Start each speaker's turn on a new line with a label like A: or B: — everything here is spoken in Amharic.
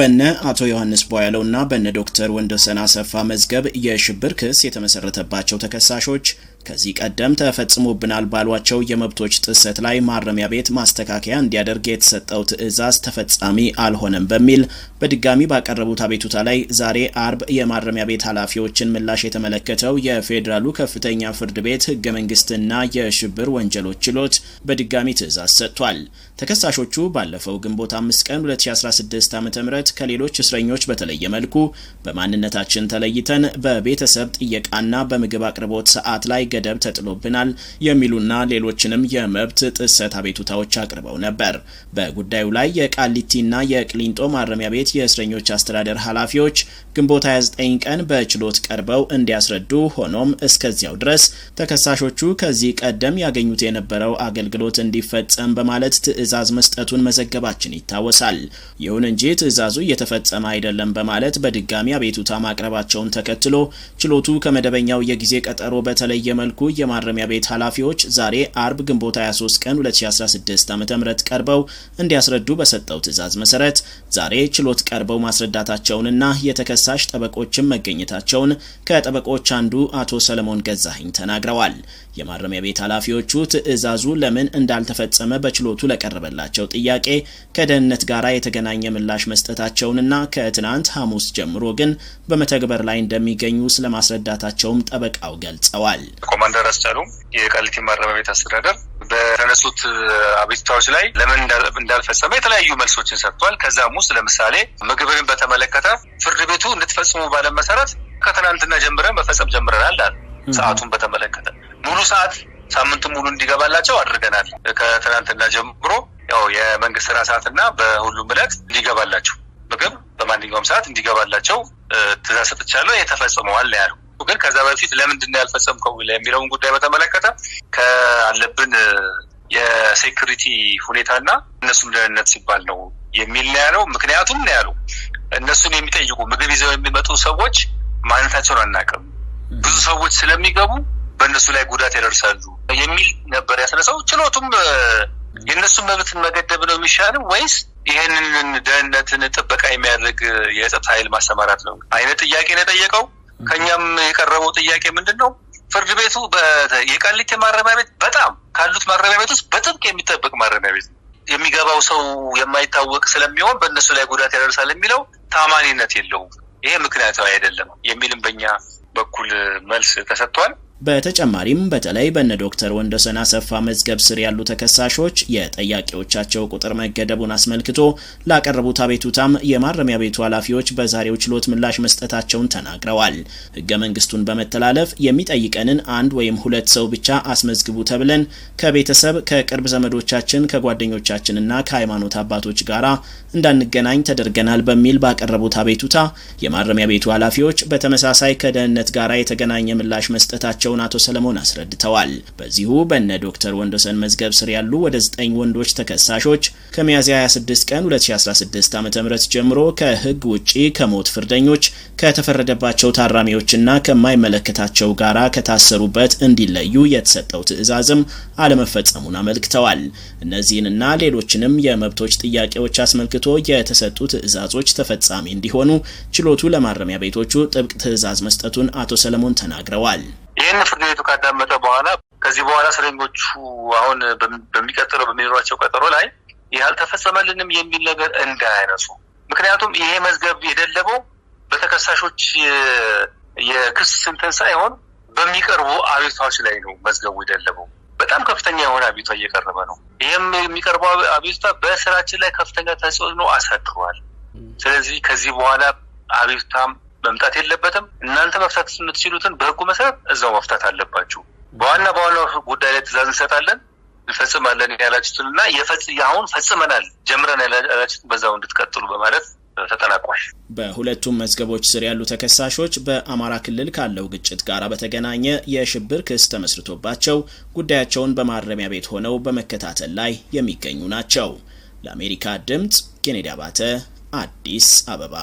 A: በነ አቶ ዮሐንስ ቧያለውና በነ ዶክተር ወንደሰን አሰፋ መዝገብ የሽብር ክስ የተመሰረተባቸው ተከሳሾች ከዚህ ቀደም ተፈጽሞብናል ባሏቸው የመብቶች ጥሰት ላይ ማረሚያ ቤት ማስተካከያ እንዲያደርግ የተሰጠው ትዕዛዝ ተፈጻሚ አልሆነም በሚል በድጋሚ ባቀረቡት አቤቱታ ላይ ዛሬ አርብ የማረሚያ ቤት ኃላፊዎችን ምላሽ የተመለከተው የፌዴራሉ ከፍተኛ ፍርድ ቤት ሕገ መንግስትና የሽብር ወንጀሎች ችሎት በድጋሚ ትዕዛዝ ሰጥቷል። ተከሳሾቹ ባለፈው ግንቦት 5 ቀን 2016 ዓ.ም ከሌሎች እስረኞች በተለየ መልኩ በማንነታችን ተለይተን በቤተሰብ ጥየቃና በምግብ አቅርቦት ሰዓት ላይ ገደብ ተጥሎብናል የሚሉና ሌሎችንም የመብት ጥሰት አቤቱታዎች አቅርበው ነበር። በጉዳዩ ላይ የቃሊቲና የቅሊንጦ ማረሚያ ቤት የእስረኞች አስተዳደር ኃላፊዎች ግንቦት 29 ቀን በችሎት ቀርበው እንዲያስረዱ፣ ሆኖም እስከዚያው ድረስ ተከሳሾቹ ከዚህ ቀደም ያገኙት የነበረው አገልግሎት እንዲፈጸም በማለት ትዕዛዝ መስጠቱን መዘገባችን ይታወሳል። ይሁን እንጂ ትዕዛዙ እየተፈጸመ አይደለም በማለት በድጋሚ አቤቱታ ማቅረባቸውን ተከትሎ ችሎቱ ከመደበኛው የጊዜ ቀጠሮ በተለየ መልኩ የማረሚያ ቤት ኃላፊዎች ዛሬ አርብ ግንቦት 23 ቀን 2016 ዓ.ም ቀርበው እንዲያስረዱ በሰጠው ትዕዛዝ መሰረት ዛሬ ችሎት ቀርበው ማስረዳታቸውንና የተከሳሽ ጠበቆችን መገኘታቸውን ከጠበቆች አንዱ አቶ ሰለሞን ገዛኸኝ ተናግረዋል። የማረሚያ ቤት ኃላፊዎቹ ትዕዛዙ ለምን እንዳልተፈጸመ በችሎቱ ለቀረበላቸው ጥያቄ ከደህንነት ጋር የተገናኘ ምላሽ መስጠታቸውንና ከትናንት ሐሙስ ጀምሮ ግን በመተግበር ላይ እንደሚገኙ ስለማስረዳታቸውም ጠበቃው ገልጸዋል።
B: ኮማንደር አስቻሉ የቃሊቲ ማረሚያ ቤት አስተዳደር በተነሱት አቤቱታዎች ላይ ለምን እንዳልፈጸመ የተለያዩ መልሶችን ሰጥቷል። ከዛም ውስጥ ለምሳሌ ምግብን በተመለከተ ፍርድ ቤቱ እንድትፈጽሙ ባለ መሰረት ከትናንትና ጀምረን መፈጸም ጀምረናል አለ። ሰዓቱን በተመለከተ ሙሉ ሰዓት ሳምንቱ ሙሉ እንዲገባላቸው አድርገናል። ከትናንትና ጀምሮ ያው የመንግስት ስራ ሰዓትና በሁሉም ዕለት እንዲገባላቸው ምግብ በማንኛውም ሰዓት እንዲገባላቸው ትዕዛዝ ሰጥቻለሁ፣ የተፈጽመዋል ያለው። ግን ከዛ በፊት ለምንድን ነው ያልፈጸምከው የሚለውን ጉዳይ በተመለከተ ካለብን የሴኩሪቲ ሁኔታና እነሱም ደህንነት ሲባል ነው የሚል ነው ያለው። ምክንያቱም ነው ያለው እነሱን የሚጠይቁ ምግብ ይዘው የሚመጡ ሰዎች ማንነታቸውን አናውቅም፣ ብዙ ሰዎች ስለሚገቡ በእነሱ ላይ ጉዳት ያደርሳሉ የሚል ነበር ያስነሳው። ችሎቱም የእነሱን መብትን መገደብ ነው የሚሻለው ወይስ ይህንን ደህንነትን ጥበቃ የሚያደርግ የጸጥታ ኃይል ማሰማራት ነው አይነት ጥያቄ ነው የጠየቀው። ከኛም የቀረበው ጥያቄ ምንድን ነው? ፍርድ ቤቱ የቃሊቲ ማረሚያ ቤት በጣም ካሉት ማረሚያ ቤት ውስጥ በጥብቅ የሚጠበቅ ማረሚያ ቤት ነው። የሚገባው ሰው የማይታወቅ ስለሚሆን በእነሱ ላይ ጉዳት ያደርሳል የሚለው ታማኒነት የለውም፣ ይሄ ምክንያታዊ አይደለም የሚልም በእኛ በኩል መልስ ተሰጥቷል።
A: በተጨማሪም በተለይ በነ ዶክተር ወንደሰን አሰፋ መዝገብ ስር ያሉ ተከሳሾች የጠያቂዎቻቸው ቁጥር መገደቡን አስመልክቶ ላቀረቡት አቤቱታም የማረሚያ ቤቱ ኃላፊዎች በዛሬው ችሎት ምላሽ መስጠታቸውን ተናግረዋል። ሕገ መንግስቱን በመተላለፍ የሚጠይቀንን አንድ ወይም ሁለት ሰው ብቻ አስመዝግቡ ተብለን ከቤተሰብ፣ ከቅርብ ዘመዶቻችን፣ ከጓደኞቻችንና ከሃይማኖት አባቶች ጋራ እንዳንገናኝ ተደርገናል በሚል ባቀረቡት አቤቱታ የማረሚያ ቤቱ ኃላፊዎች በተመሳሳይ ከደህንነት ጋራ የተገናኘ ምላሽ መስጠታቸው አቶ ሰለሞን አስረድተዋል። በዚሁ በነ ዶክተር ወንደሰን መዝገብ ስር ያሉ ወደ 9 ወንዶች ተከሳሾች ከሚያዝያ 26 ቀን 2016 ዓ.ም ጀምሮ ከህግ ውጪ ከሞት ፍርደኞች ከተፈረደባቸው ታራሚዎችና ከማይመለከታቸው ጋራ ከታሰሩበት እንዲለዩ የተሰጠው ትዕዛዝም አለመፈጸሙን አመልክተዋል። እነዚህንና ሌሎችንም የመብቶች ጥያቄዎች አስመልክቶ የተሰጡ ትዕዛዞች ተፈጻሚ እንዲሆኑ ችሎቱ ለማረሚያ ቤቶቹ ጥብቅ ትዕዛዝ መስጠቱን አቶ ሰለሞን ተናግረዋል።
B: ይህን ፍርድ ቤቱ ካዳመጠ በኋላ ከዚህ በኋላ እስረኞቹ አሁን በሚቀጥለው በሚኖራቸው ቀጠሮ ላይ ይህ አልተፈጸመልንም የሚል ነገር እንዳያነሱ። ምክንያቱም ይሄ መዝገብ የደለበው በተከሳሾች የክስ እንትን ሳይሆን በሚቀርቡ አቤቱታዎች ላይ ነው መዝገቡ የደለበው። በጣም ከፍተኛ የሆነ አቤቱታ እየቀረበ ነው። ይህም የሚቀርበው አቤቱታ በስራችን ላይ ከፍተኛ ተጽዕኖ አሳድሯል። ስለዚህ ከዚህ በኋላ አቤቱታም መምጣት የለበትም። እናንተ መፍታት የምትችሉትን በህጉ መሰረት እዛው መፍታት አለባችሁ። በዋና በዋናው ጉዳይ ላይ ትዕዛዝ እንሰጣለን፣ እንፈጽማለን ያላችሁትንና አሁን ፈጽመናል ጀምረን ያላችሁትን በዛው እንድትቀጥሉ በማለት ተጠናቋል።
A: በሁለቱም መዝገቦች ስር ያሉ ተከሳሾች በአማራ ክልል ካለው ግጭት ጋር በተገናኘ የሽብር ክስ ተመስርቶባቸው ጉዳያቸውን በማረሚያ ቤት ሆነው በመከታተል ላይ የሚገኙ ናቸው። ለአሜሪካ ድምጽ ኬኔዲ አባተ፣ አዲስ አበባ።